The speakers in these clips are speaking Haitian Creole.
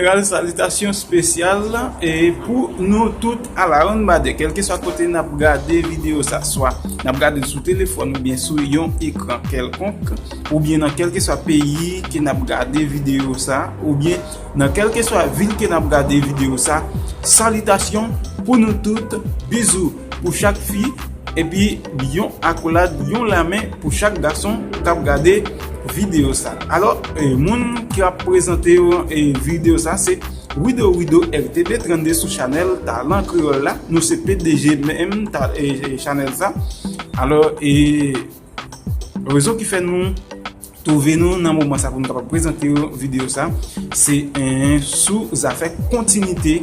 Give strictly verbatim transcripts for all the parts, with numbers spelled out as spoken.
Salitasyon espesyal e pou nou tout a la ronn badè, kèlkeswa kote n ap gade videyo sa, swa n ap gade l sou telefòn oubyen sou yon ekran kèlkonk, oubyen nan kèlkeswa peyi ke n ap gade videyo sa, oubyen nan kèlkeswa vil ke n ap gade videyo sa, salitasyon pou nou tout, bizou pou chak fi, epi yon akolad, yon lanmen pou chak gason k ap gade videyo sa. Alò, e, moun ki ap prezante yo, e, videyo sa se Wido Wido R T B trannde sou chanèl Talan Kreyòl la. Nou se P D G menm ta, e, e, chanèl sa. Alò, e, rezon ki fè nou twouve nou nan moman sa pou nou kapab prezante yo videyo sa, se, e, sou zafè kontinite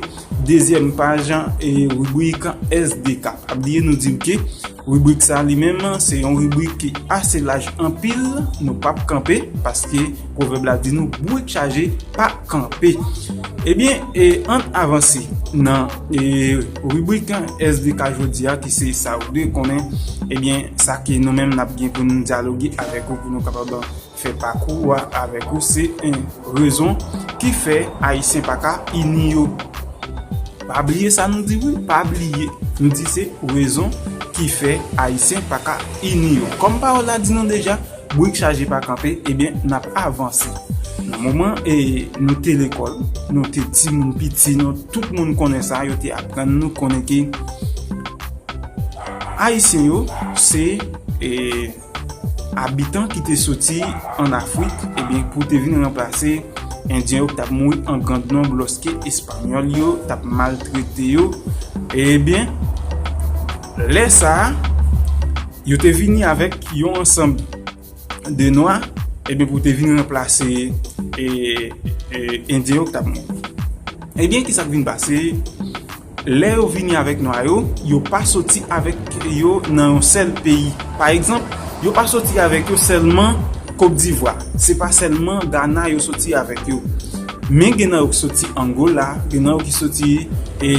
dezyèm paj, e, ribrik S D K. Pa bliye nou di w ke ribrik sa li menm, se yon ribrik ki ase laj anpil, nou p ap kanpe, paske pwovèb la di nou bourik chaje pa kanpe. Ebyen, e, ann avanse nan, e, ribrik S D K jodi a, ki se sa ou dwe konnen, ebyen, sa ke nou menm n ap gen pou nou dyaloge avèk ou, pou nou kapab fè pakou a avèk ou, se, e, rezon ki fè Ayisyen pa ka ini yo. Pa bliye sa nou di wi, pa bliye. Nou di se rezon ki fè Ayisyen pa ka ini yo. Kòm pawòl la di nou deja, bourik chaje pa kanpe, ebyen, n ap avanse. Nan moman, e, nou te lekòl, nou te timoun piti, nou, tout moun konnen sa, yo te aprann nou konnen ke Ayisyen yo, se, e, abitan ki te soti ann Afrik, ebyen, pou te vin ranplase Endyen yo k t ap mouri an grand nonb lòske Espanyòl yo t ap maltrete yo. Ebyen, lè sa a, yo te vini avèk yon ansanm de nwa, ebyen, pou te vin ranplase, e, e, Endyen yo k t ap mouri. Ebyen, kisa k vin pase? Lè yo vini avèk nwa yo, yo pa soti avèk yo nan yon sèl peyi. Pa egzanp, yo pa soti avèk yo sèlman Kòt Divwa. Se pa sèlman Gana yo soti avèk yo. Men gen nan yo ki soti Angola, gen nan yo ki soti, e,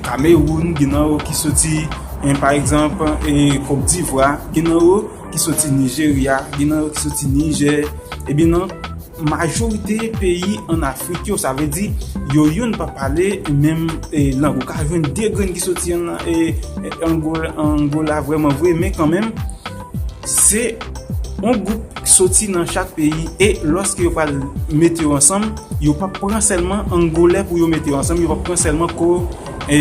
Kamewoun, gen nan yo ki soti, e, pa egzanp, e, Kòt Divwa, gen nan yo ki soti Nijerya, gen nan yo ki soti Nijè. Ebyen, nan majorite peyi ann Afrik yo, sa vle di, yo youn pa pale menm, e, lang. Ou ka jwenn de grenn ki soti ann, e, e, Angola, Angola vrèman vre, men kanmenm, se yon gwoup ki soti nan chak peyi, e lòske yo pral mete yo ansanm, yo p ap pran sèlman Angolè pou yo mete yo ansanm, yo p ap pran sèlman ko, e,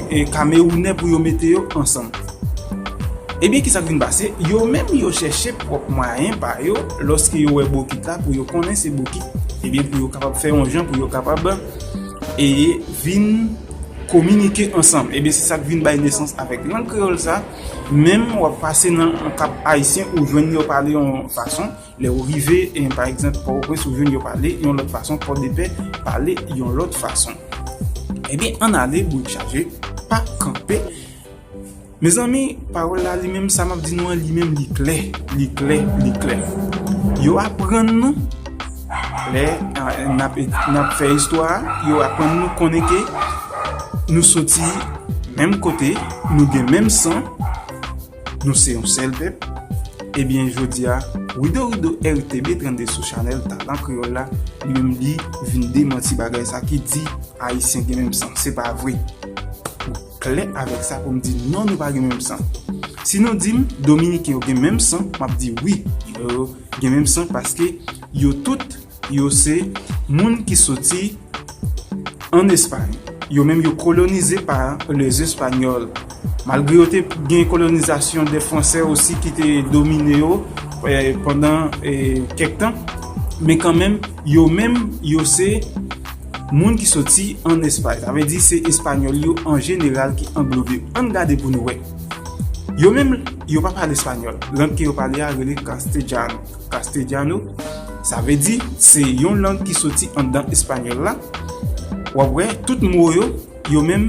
e, Kamewounè pou yo mete yo ansanm. Ebyen, kisa k vin pase? Yo menm, yo chèche pwòp mwayen pa yo, lòske yo wè bokit la, pou yo konnen se bokit, ebyen, pou yo kapab fè yon jan, pou yo kapab, e, vin kominike ansanm. Ebyen, se sa k vin bay nesans avèk lang kreyòl sa. Menm w ap pase nan Kap Ayisyen, ou jwenn yo pale yon fason. Lè ou rive, e, pa egzanp, Pòtoprens, ou jwenn yo pale yon lòt fason. Pòdepè pale yon lòt fason. Ebyen, ann ale, bourik chaje pa kanpe. Mezanmi, pawòl la li menm, sa m ap di nou an, li menm, li klè, li klè, li klè. Yo aprann nou, lè, a, n ap, n ap fè istwa a, yo aprann nou konnen ke nou soti menm kote, nou gen menm san, nou se yon sèl pèp. Ebyen, jodi a, Wido Wido R T B trannde sou chanèl Talan Kreyòl la, li menm li vin demanti bagay sa ki di Ayisyen gen menm san. Se pa vre. Klè avèk sa pou m di non, nou pa gen menm san. Si nou di m Dominiken yo gen menm san, m ap di wi, yo gen menm san paske yo tout, yo se moun ki soti ann Espay. Yo menm yo kolonize pa les Espagnols. Malgre yo te gen kolonizasyon de Fransè osi ki te domine yo, eh, pandan, eh, kèk tan, men kanmenm, yo menm, yo se moun ki soti ann Espay. Sa vle di se Espanyòl yo an jeneral ki anglobe yo. Ann gade pou nou wè. Yo menm, yo pa pale espanyòl. Lang ke yo pale a rele castellano. Castellano, sa vle di se yon lang ki soti anndan espanyòl la. W ap wè, tout mo yo, yo menm,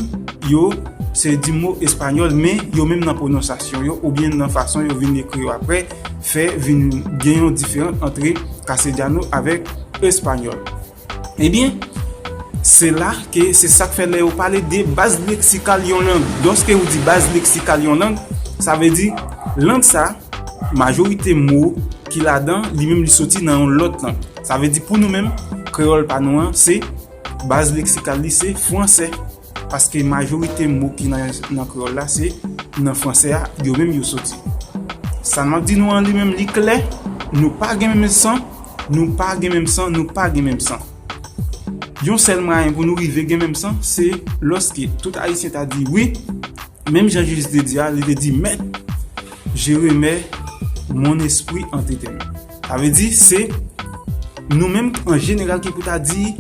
yo se di mo espanyòl, men yo menm nan pwononsasyon yo, oubyen nan fason yo vin ekri yo apre, fè vin gen yon diferans ant castellano avèk espanyòl. Ebyen, se la ke se sa k fè lè yo pale de baz leksikal yon lang. Lòske ou di baz leksikal yon lang, sa vle di lang sa, majorite mo ki ladan, li menm li soti nan yon lòt lang. Sa vle di pou nou menm, kreyòl pa nou an, se baz leksikal li se fransè. Paske majorite mo ki nan, nan kreyòl la, se nan fransè a, yo menm yo soti. Sa m ap di nou an li menm, li klè, nou pa gen menm san, nou pa gen menm san, nou pa gen menm san. Yon sèl mwayen pou nou rive gen menm san, se lòske tout Ayisyen ta di wi, menm jan Jezi te di a, li te di, Maître, je remets mon esprit entre tes mains. Sa vle di, se nou menm an jeneral ki pou ta di,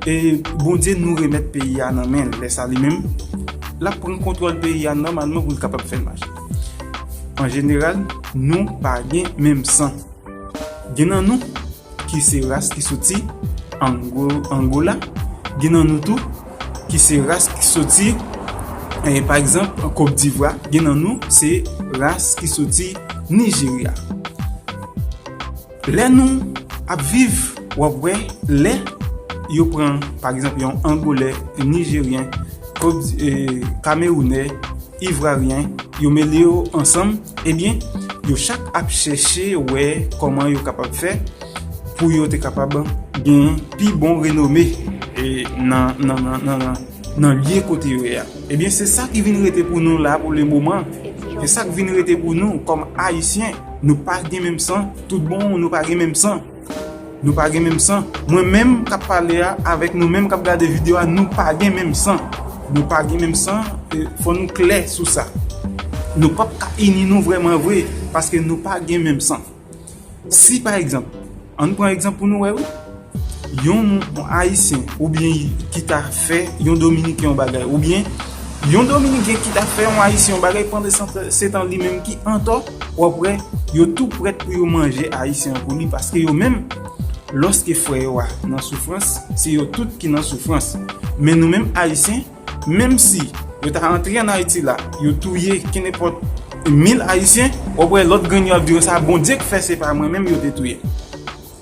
e Bondye, nou remèt peyi a nan men l. Lè sa li menm, l ap pran kontwòl peyi a nòmalman pou l kapab fè l mache. An jeneral, nou pa gen menm san. Gen nan nou ki se ras ki soti Ango-, Angola, gen nan nou tou ki se ras ki soti, eh, pa egzanp, Kòt Divwa, gen nan nou se ras ki soti Nijerya. Lè nou ap viv, w ap wè, lè yo pran, pa egzanp, yon Angolè, Nijeryen, Kòt, eh, Kamewounè, Ivaryen, yo mele yo ansanm, ebyen, yo chak ap chèche wè kòman yo kapab fè pou yo te kapab gen pi bon renome, e, nan, nan, nan, nan, nan, nan lye kote yo ye a. Ebyen, se sa ki vin rete pou nou la pou le moman. Se sa ki vin rete pou nou kòm Ayisyen. Nou pa gen menm san. Tout bon, nou pa gen menm san. Nou pa gen menm san. Mwen menm k ap pale a, avèk nou menm k ap gade videyo a, nou pa gen menm san. Nou pa gen menm san, e, fò nou klè sou sa. Nou p ap ka ini nou vrèman vre, paske nou pa gen menm san. Si, pa egzanp, ann pran egzanp pou nou wè, wi. Yon, yon Ayisyen, oubyen ki ta fè yon Dominiken yon bagay, oubyen yon Dominiken ki ta fè yon Ayisyen yon bagay, pandan se tan, se tan li menm ki antò, w ap wè, yo tou prèt pou yo manje Ayisyen an pou li, paske yo menm, lòske frè yo a nan soufrans, se yo tout ki nan soufrans. Men nou menm Ayisyen, menm si yo ta antre ann Ayiti la, yo touye kenenpòt mil Ayisyen, w ap wè lòt grenn yo ap di yo sa, Bondye k fè, se pa mwen menm yo te touye.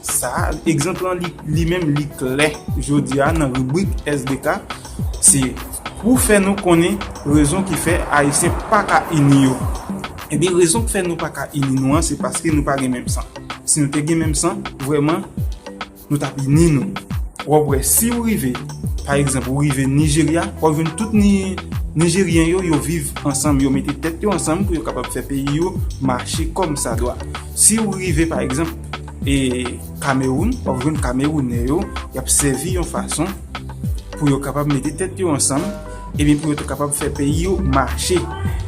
Sa, egzanp lan, li, li menm, li klè. Jodi a, nan ribrik S D K, se pou fè nou konnen rezon ki fè Ayisyen pa ka ini yo. Ebyen, rezon ki fè nou pa ka ini nou an, se paske nou pa gen menm san. Si nou te gen menm san, vrèman, nou t ap ini nou. W ap wè, si w rive, pa egzanp, ou rive Nijerya, w ap jwenn tout Ni-, Nijeryen yo, yo viv ansanm, yo mete tèt yo ansanm pou yo kapab fè peyi yo mache kòm sa dwa. Si w rive, pa egzanp, e Kamewoun, w ap jwenn Kamewounè yo, y ap sèvi yon fason pou yo kapab mete tèt yo ansanm, ebyen pou yo te kapab fè peyi yo mache.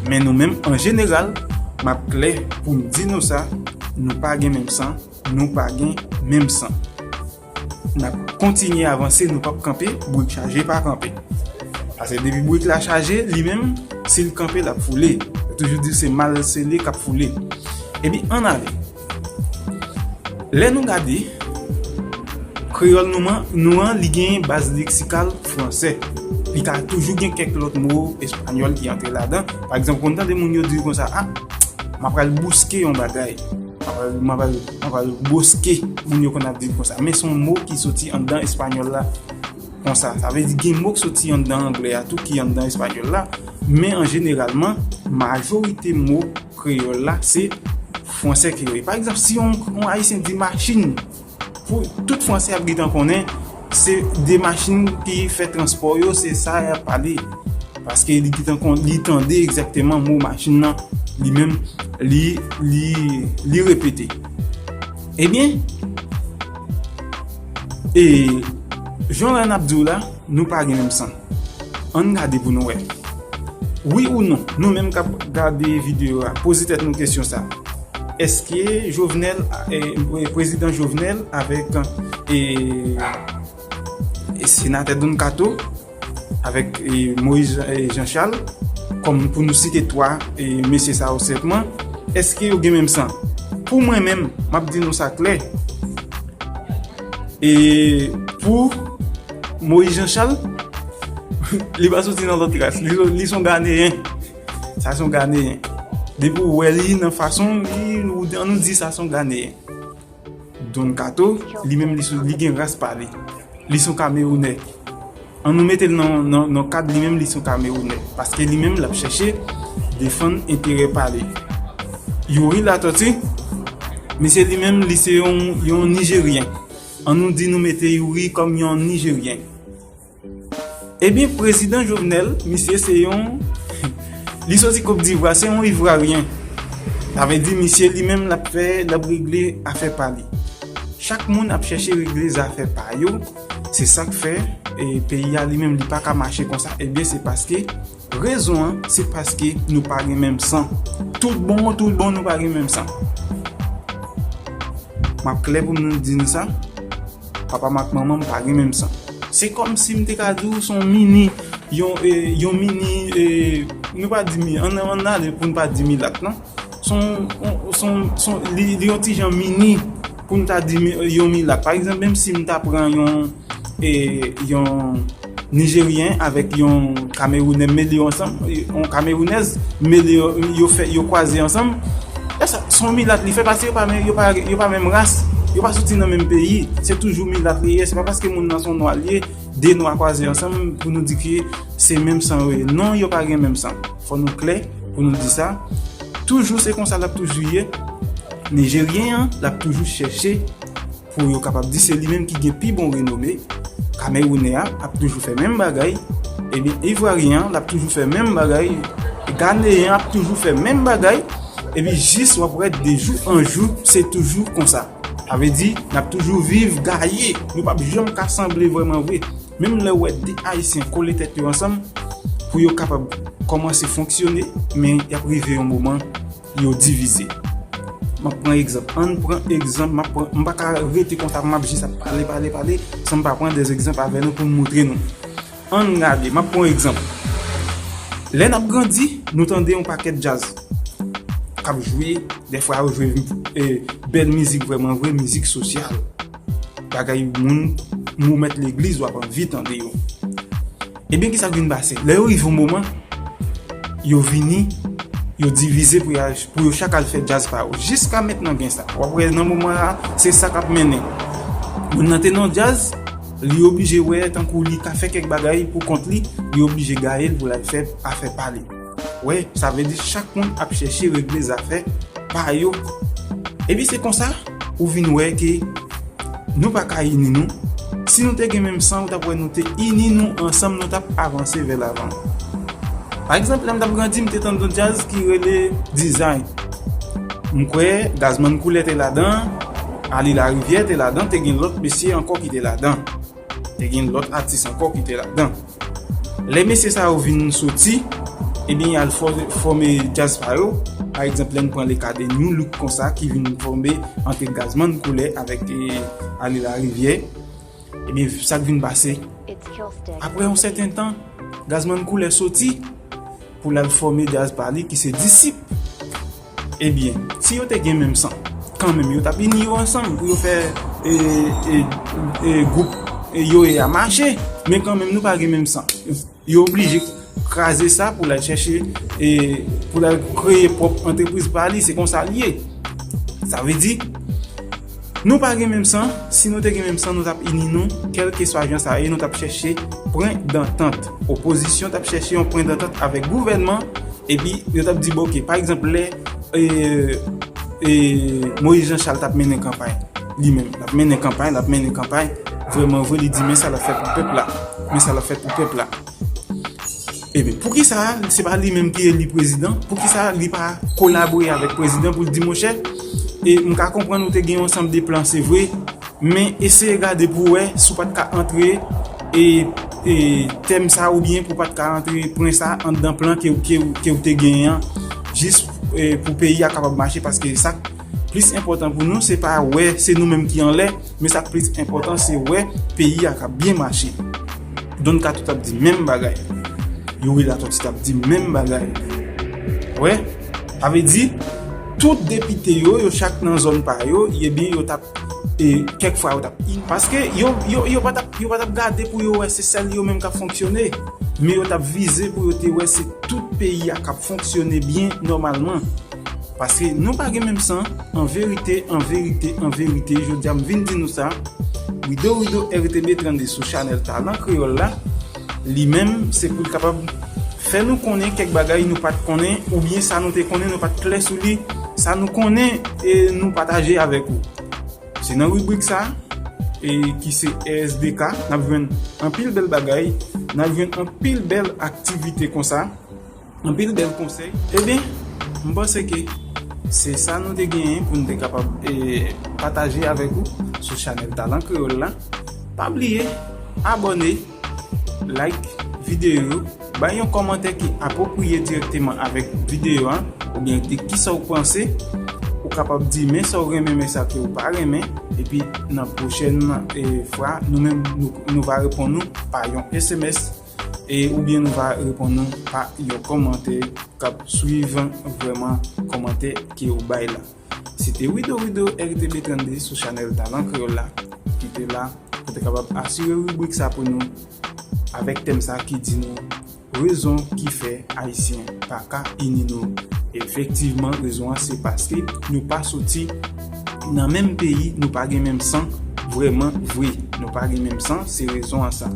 Men nou menm, an jeneral, m ap klè pou m di nou sa, nou pa gen menm san, nou pa gen menm san. N ap kontinye avanse, nou p ap kanpe, brik chaje pa kanpe. Paske depi brik la chaje, li menm, si l kanpe, l ap foule. Yo toujou di se mal sele k ap foule. Ebyen, ann ale. Lè nou gade, kreyòl nou an, nou an, li gen baz leksikal fransè. Li ka toujou gen kèk lòt mo espanyòl ki antre ladan. Pa egzanp, ou konn tande moun yo di konsa, a, m ap pral bouske yon bagay. M ap pral, m ap pral, m ap pral bouske, moun yo konn ap di konsa. Men se yon mo ki soti anndan espanyòl la konsa. Sa vle di gen mo ki soti anndan anglè a tou ki anndan espanyòl la. Men an jeneralman, majorite mo kreyòl la, se fransè ki yo ye. Pa egzanp, si yon, yon Ayisyen di machin, pou tout fransè ap gentan konnen, se de machin ki fè transpò yo, se sa y ap pale. Paske li gentan kon-, li tande egzakteman mo machin nan, li menm, li, li, li repete. Ebyen, e, jan n ap di w la, nou pa gen menm san. Ann gade pou nou wè. Wi ou non, nou menm k ap gade videyo a, poze tèt nou kesyon sa. Èske Jovenel, e, e, prezidan Jovenel avèk, e, e senatè Don Kato, avèk, e, Moïse, e, Jean Charles, kòm pou nou site twa, e, mesye sa yo senpman, èske yo gen menm san? Pou mwen menm, m ap di nou sa klè. E pou Moïse Jean Charles, li pa soti nan lòt ras. Li, li se yon Ganeyen. Sa se yon Ganeyen. Depi w wè li nan fason li, ou, ann nou di sa se yon Ganeyen. Don Kato, li menm li, sou, li gen ras pa li. Li se yon Kamewounè. Ann nou mete l nan, nan, nan kad li menm, li se yon Kamewounè. Paske li menm, l ap chèche defann enterè pa li. Youri Latortue, misye li menm, li se yon, yon Nijeryen. Ann nou di nou mete Youri kòm yon Nijeryen. Ebyen, prezidan Jovenel, misye se yon, li soti Kot Divwa, se yon Ivwaryen. Sa vle di, misye li menm, l ap fè, l ap regle afè pa li. Chak moun ap chèche regle zafè pa yo. Se sa k fè, e, peyi a li menm, li pa ka mache konsa. Ebyen, se paske, rezon an, se paske nou pa gen menm san. Tout bon, tout bon, nou pa gen menm san. M ap klè pou m di nou sa. Papa m ak manman m pa gen menm san. Se kòmsi m te ka di w se yon mini, yon, e, yon mini, e, nou pa di mi, ann, ann ale pou n pa di milat, non. Se yon, yon, se yon, se yon, li, li yon ti jan mini pou n ta di mi, yon milat. Pa egzanp, menm si m ta pran yon, e, yon Nijeryen avèk yon Kamerounè mele yo ansanm, yon Kamerounèz mele yo, yo fè, yo kwaze ansanm. E sa, se yon milat li fè, paske yo pa men, yo pa, yo pa menm ras, yo pa soti nan menm peyi. Se toujou milat li ye. Se pa paske moun nan se yon nwa li ye, de nwa kwaze ansanm pou nou di ke se menm san yo ye. Non, yo pa gen menm san. Fò nou klè pou nou di sa. Toujou se konsa l ap toujou ye. Nijeryen an, l ap toujou chèche pou yo kapab di se li menm ki gen pi bon renome. Kamerounè a ap toujou fè menm bagay. Ebyen, Ivwaryen an, l ap toujou fè menm bagay. Ganeyen an ap toujou fè menm bagay. Epi jis w ap wè de jou an jou, se toujou konsa. Sa vle di, n ap toujou viv gaye. Nou p ap janm ka sanble vrèman vre. Menm lè w wè de Ayisyen kole tèt yo ansanm pou yo kapab kòmanse fonksyone, men y ap rive yon moman, yo divize. M ap pran egzanp. Ann pran egzanp. M ap pran, m pa ka rete konsa, m ap jis ap pale, pale, pale, san m pa pran de egzanp avè nou pou m moutre nou. Ann gade, m ap pran egzanp. Lè n ap grandi, nou tande yon pakèt djaz k ap jwe, dèfwa yo jwe, e, bèl mizik vrèman vre, mizik sosyal. Bagay moun, ou mèt legliz, w ap anvi tande yo. Ebyen, kisa k vin pase? Lè yo rive yon moman, yo vini, yo divize pou y al, pou yo chak al fè djaz pa yo. Jiska mentnan gen sa. W ap wè nan moman la, se sa k ap mennen. Moun nan te nan djaz, li oblije wè tankou li ka fè kèk bagay pou kont li, li oblije gaye l pou l al fè afè pa li. Wè, sa vle di chak moun ap chèche regle zafè pa yo. Epi se konsa, ou vin wè ke nou pa ka ini nou. Si nou te gen menm san, ou t ap wè nou te ini nou ansanm, nou t ap avanse vè lavan. Pa egzanp, lè m t ap grandi, m te tande yon djaz ki rele Dizay. M kwè Gazman Koulè te ladan, Ali Larivyè te ladan, te gen lòt mesye ankò ki te ladan. Te gen lòt atis ankò ki te ladan. Lè mesye sa yo vin soti, ebyen, y al fò-, fòme djaz pa yo. Pa egzanp, lè n pran le ka de New Look konsa, ki vin fòme ant Gazman Koulè avèk, e, Ali Larivyè. Ebyen, sa k vin pase? Apre yon sèten tan, Gazman Koulè soti pou l al fòme djaz pa li ki se Disip. Ebyen, si yo te gen menm san, kanmenm, yo t ap ini yo ansanm pou yo fè, e, e, e, gwoup, e, yo ye a mache. Men kanmenm, nou pa gen menm san. Yo oblije kraze sa pou l al chèche, e, pou l al kreye pwòp antrepriz pa li. Se konsa l ye. Sa vle di, nou pa gen menm san. Si nou te gen menm san, nou t ap ini nou, kèlkeswa jan sa ye, nou t ap chèche pwen dantant. Opozisyon t ap chèche yon pwen dantant avèk gouvènman, epi yo t ap di, bon, oke, pa egzanp, lè, e, e, Moïse Jean Charles t ap mennen kanpay, li menm, l ap mennen kanpay, l ap mennen kanpay, vrèman vre, li di, men sa l ap fè pou pèp la, men sa l ap fè pou pèp la. Ebyen, poukisa se pa li menm ki eli prezidan? Poukisa li pa kolabore avèk prezidan pou l di, monchè, e m ka konprann ou te gen yon ansanm de plan, se vre, men eseye gade pou wè si w pa t ka antre, e, e tèm sa oubyen pou w pa t ka antre pwen sa anndan plan ke, ke, ke w te genyen an, jis, e, pou peyi a kapab mache, paske sa k plis enpòtan pou nou, se pa wè se nou menm ki anlè, men sa k plis enpòtan, se wè peyi a k ap byen mache. Don Kato t ap di menm bagay. Youri Latortue t ap di menm bagay. Wè, sa vle di, tout depite yo, yo chak nan zòn pa yo, ebyen, yo t ap, e, kèk fwa yo t ap in-, paske yo, yo, yo pa t ap, yo pa t ap gade pou yo wè se sèl yo menm k ap fonksyone. Men yo t ap vize pou yo te wè se tout peyi a k ap fonksyone byen nòmalman. Paske nou pa gen menm san. An verite, an verite, an verite, jodi a m vin di nou sa, Rido Rido R T B trannde sou chanèl Talan Kreyòl la, li menm, se pou l kapab fè nou konnen kèk bagay nou pa t konnen, oubyen sa nou te konnen, nou pa t klè sou li, sa nou konnen, e nou pataje avèk ou. Se nan ribrik sa, e ki se R S D K, n ap jwenn anpil bèl bagay, n ap jwenn anpil bèl aktivite konsa, anpil bèl konsèy. Ebyen, m panse ke se sa nou te genyen pou n te kapab e, pataje avèk ou sou chanèl Talan Kreyòl la. Pa bliye abòne, like videyo yo, bay yon kòmantè ki apwopriye dirèkteman avèk videyo a, oubyen de kisa w panse. Ou kapab di men sa w renmen, men sa ke w pa renmen, epi nan pwochèn e, fwa, nou menm nou, nou va reponn ou pa yon S M S e, oubyen nou va reponn ou pa yon kòmantè k ap swiv vrèman kòmantè ke w bay la. Se te Wido Wido R T B trannde sou chanèl Talan Kreyòl la, ki te la pou te kapab asire ribrik sa pou nou, avèk tèm sa ki di nou rezon ki fè Ayisyen pa ka ini nou. Efektivman, rezon an se paske nou pa soti nan menm peyi, nou pa gen menm san, vrèman vre. Nou pa gen menm san, se rezon an sa.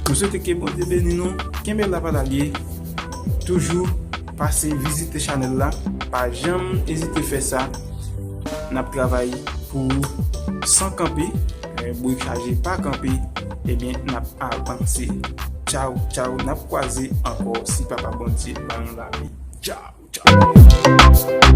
Nou swete ke Bondye beni nou, kenbe la pa lage, toujou pase vizite chanèl la, pa janm ezite fè sa. N ap travay pou san kanpe, e, bri chaje pa kanpe, ebyen, n ap avanse. Tchaw, tchaw, n ap kwaze ankò si Papa Bondye ban nou lavi. Tchaw, tchaw.